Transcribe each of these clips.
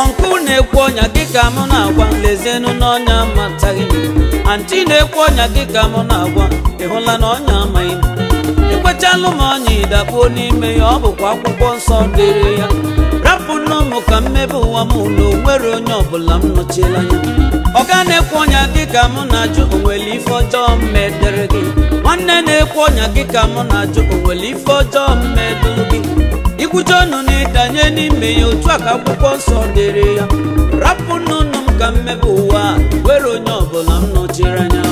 Ọnkụ na-ekwu ọnya gị ka mụ na-agwa, lezienụ n'ọnya mataghị m. Antị na-ekwu ọnya gị ka mụ na-agwa, ịhụla na ọnya amaghị m. Ekwechalụ m ọnya ịdakpuo n'ime ya, ọ bụkwa akwụkwọ nsọ dịrị ya. Rapụnụ m ka mmebe ụwa m na onwere onye ọbụla m nọchiela anya. Ọga na-ekwu ọnya gị ka mụ na-ajụ, onwere ife ọjọọ mmedere gị? Nwanne na-ekwu ọnya gị ka mụ na-ajụ, onwere ife ọjọọ mmedụrụ gị? Ikwucha ọnụ na ịdanye n'ime ya, otu a ka akwụkwọ nsọ dịrị ya. Rapụ n'ụnụ m ka mmebe ụwa a, were onye ọbụla m nọchiri anya.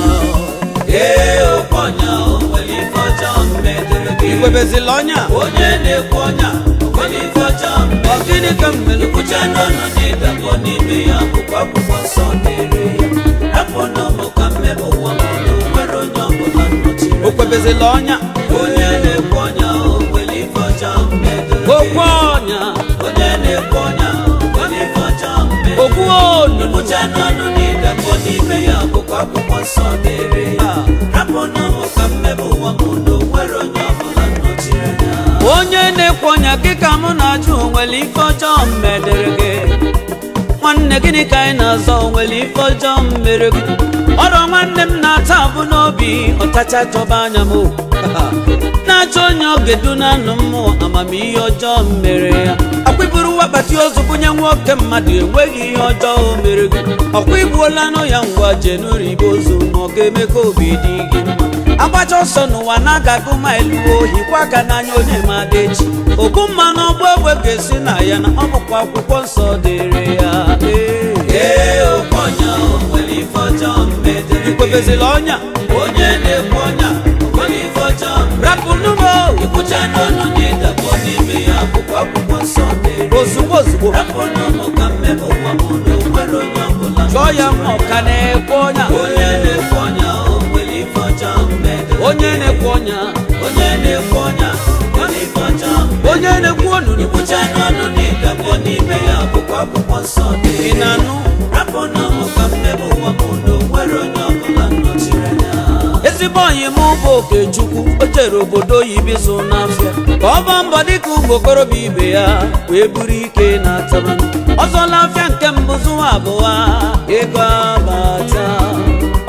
Ee, okwu ọnya o nwere ife ọjọọ mmedere gị. Ikwebezila ọnya. Onye na-ekwu ọnya o nwere ife ọjọọ Ọ gịnị ka m mere? Ikwucha n'ọnụ na ịdakpọ n'ime ya, bụkwa akwụkwọ nsọ dịrị ya. Rapụnụ m ka mmebe ụwa m na o nwere onye ọbụla m nọchiri O kwebezila ọnya. Onye na-ekwu ọnya o nwere ife ọjọọ mmedere gị. Okwu ọnya. Onye na-ekwu ọnya o nwere ife ọjọọ mmedere Okwu onu. Ikwucha n'ọnụ na ịdakpọ n'ime ya, bụkwa akwụkwọ nsọ dịrị ya. Rapụnụ m ka mmebe ụwa m na o nwere onye ọbụla m nọchiri anya. Onye na-ekwu ọnya gị ka mụ na-ajụ, o nwere ife ọjọọ mmedere gị? Nwanne, gịnị ka anyị na-azọ? O nwere ife ọjọọ mere gị? Ọrụ nwanne m na-ata abụ n'obi ọtacha chọba anya m o. Na-achọ onye ọ ga-edu na anụ mmụọ amamihe ọjọọ mere ya. Akwa iburu wakpati ozu bunye nwoke mmadụ, enweghị ihe ọjọọ o mere gị. Ọkwa igbuolanụ ya, ngwa jenuribe ozu ma ọ ga-eme ka obi dị gị mma. Agbacha ọsọ n'ụwa na-agagụ maịlụ, ohi kwa aka n'anya onye ma dị echi. Ogbu mmanụ ọgbọ egbe ga-esi na ya, na ọ bụkwa akwụkwọ nsọ dịrị ya. Ee. Ee, okwu ọnya o nwere ife ọjọọ mmedere gị. Ikwebezila ọnya. Onye na-ekwu ọnya o nwere ife ọjọọ mmedere. Rapụnụ m o. Ikwucha n'ọnụ na ịdakpọ n'ime ya, bụkwa akwụkwọ nsọ dịrị. Ozugbo ozugbo. Rapụnụ m ka mmebe ụwa m na o nwere onye ọbụla. Jụọ ya ma ọ ka na-ekwe ọnya. Onye na-ekwu ọnya o nwere ife ọjọọ mmedere. Onye na-ekwe ọnya. Onye na-ekwu ọnya o nwere ife ọjọọ mmedere. Onye na-ekwu onunu. Ikwucha n'ọnụ na ịdakpọ n'ime ya, bụkwa akwụkwọ nsọ dịrị. Ị na-anụ? Rapụnụ m ka mmebe ụwa m na o nwere onye ọbụla nnọchiri anya. Ezigbo ọyị m bụ Okechukwu, o jere obodo oyibo ịzụ n'afịa ka ọ gbaa mbọ dịka ụmụ okorobịa ibe ya wee buru ike na atamanụ. Ọzọla afịa nke mbụ, zụwa abụọ, ego abata.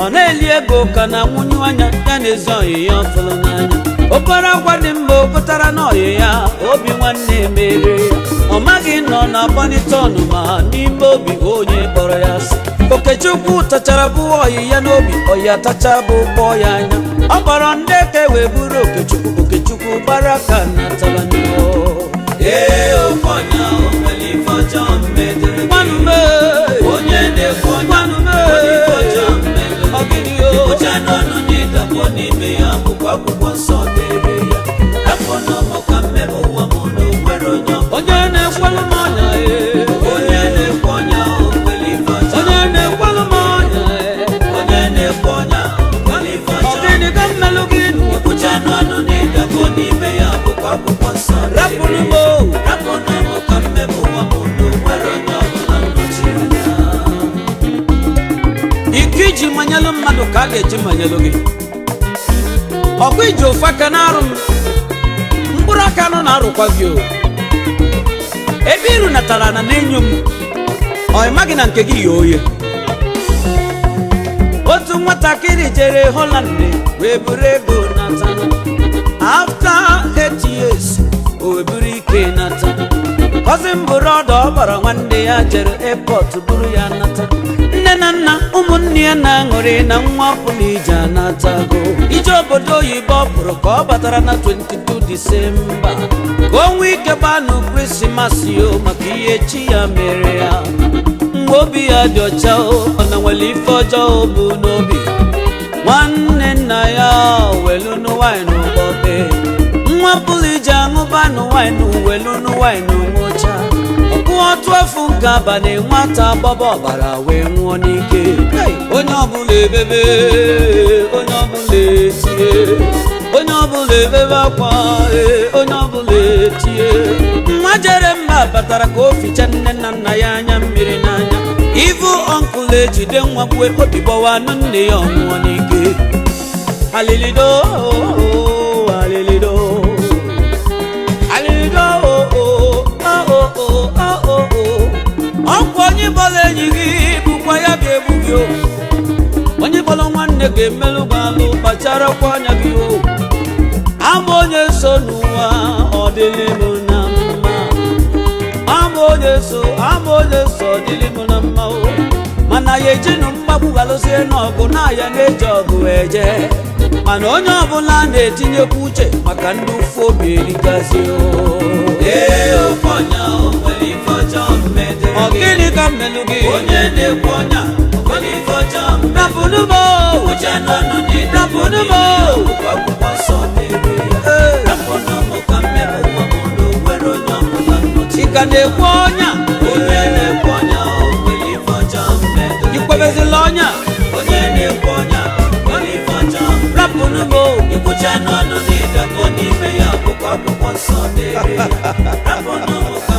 Ọ na-eli ego ka na nwunye anya ya na ezi ọyị ya ọ fụrụ n'anya. Okporo akwa dị mma o gotara n'ọyị ya, obi nwanne mere ya. Ọ maghị nọ na bọnịtọnụ ma n'ime obi onye kpọrọ ya asị. Okechukwu tachara bụ ọyị ya n'obi, ọyị atacha bụ kpọọ ya anya. Ọ kpọrọ ndị eke wee buru Okechukwu. Okechukwu gbara aka na tabanio. Ee, okwu ọnya o nwere ife ọjọọ mmedere gị. Nwanne. Onye na-ekwu ọnya Nwanne. o nwere ife ọjọọ mmedere Ọ gị. gịnị o? Ikwucha n'ọnụ na ịdakpọ n'ime ya, bụkwa akwụkwọ nsọ dịrị ya. Rapụnụ m ka mmebe ụwa m na o nwere onye ọbụla. Onye na-ekwelu m ọnya ee. Onye na-ekwu ọnya o nwere ife ọjọọ. Onye na-ekwelu m ọnya ee. Onye na-ekwu ọnya o nwere ife Ọ ọjọọ. gịnị ka m melụ gị nụ? Ikwucha n'ọnụ na ịdakpọ n'ime ya, bụkwa akwụkwọ nsọ dịrị Rapụnụ m ya. o. Rapụnụ m ka mmebe ụwa m na o nwere onye ọbụla nnọchiri anya. Ike iji manyelụ mmadụ ka a ga-eji manyelụ gị. Ọkwa iji ofu aka na-arụ m, mkpụrụ aka nọ na-arụkwa gị o. Ebe iru natara na n'enyo m, ọ ịmaghị na nke gị ya oye. Otu nwatakịrị jere Holland wee buru ego natana. After 8 years, o wee buru ike nata. Cousin bụrụ ọdọ ọ gbara nwanne ya jere airport buru ya nata. Nne na nna, ụmụnne ya na-aṅụrị na nwa pụrụ ije anatago. Ije obodo oyibo ọ pụrụ ka ọ batara na 22 Disemba ka o nwee ike gbanụ Krismas yo maka ihe chi ya mere ya. Mgbe obi ya dị ọcha, o ọ na nwere ife ọjọọ o bụ n'obi. Nwanne nna ya welunu wine kpọpe nwa pụrụ ije aṅụbanụ wine, welunu wine ṅụcha. Ọkụ otu afọ nke abalị, nwata gbaba ọbara wee nwụọ n'ike. Hey! Onye ọbụla ebebe, onye ọbụla etie, onye ọbụla ebebe akwa ee, onye ọbụla etie. Nwa jere Batara ka o ficha nne na nna ya anya mmiri n'anya. Ivu uncle ejide nwa gbue obi gbawa anụ nne ya, ọnwụọ n'ike. Alilido, alilido, alilido, o o o o o. Ọkwa onye bọla enyi gị bụkwa ya ga-egbu gị o. Onye bọla nwanne ga-emelụ gị alụ. Kpacharakwa anya gị o. Ama onye so n'ụwa, ọ dịlị m na mma. Ama onye so, ama onye so, ọ dịlị m na mma o. Mana ya ejinu mgbagbu ghalụzie n'ọgụ na ya na-eji ọgụ eje, mana onye ọbụla na-etinyekwa uche maka ndị ụfụ obi erikazi o. Ee, okwu ọnya, o nwere ife ọjọọ mmedere Ọ gị? gịnị ka mmelụ gị? Onye na-ekwu ọnya, o nwere ife ọjọọ mmedere? Rapụnụ m o. Uche n'ọnụ n'ide. Rapụnụ m o. Bụkwa akwụkwọ nsọ dere ya. Ee. Rapụnụ m ka mmebe ụwa m na o nwere onye ọbụla nnọchi. Ị ka na-ekwu ọnya? Onye na-ekwu ọnya, o nwere ife ọjọọ mmedere gị? Ikwebezila ọnya. Onye na-ekwu ọnya, o nwere ife ọjọọ? Rapụnụ m o. Ikwucha n'ọnụ n'idakọ n'ime ya, bụkwa akwụkwọ nsọ dere ya. Rapụnụ m ka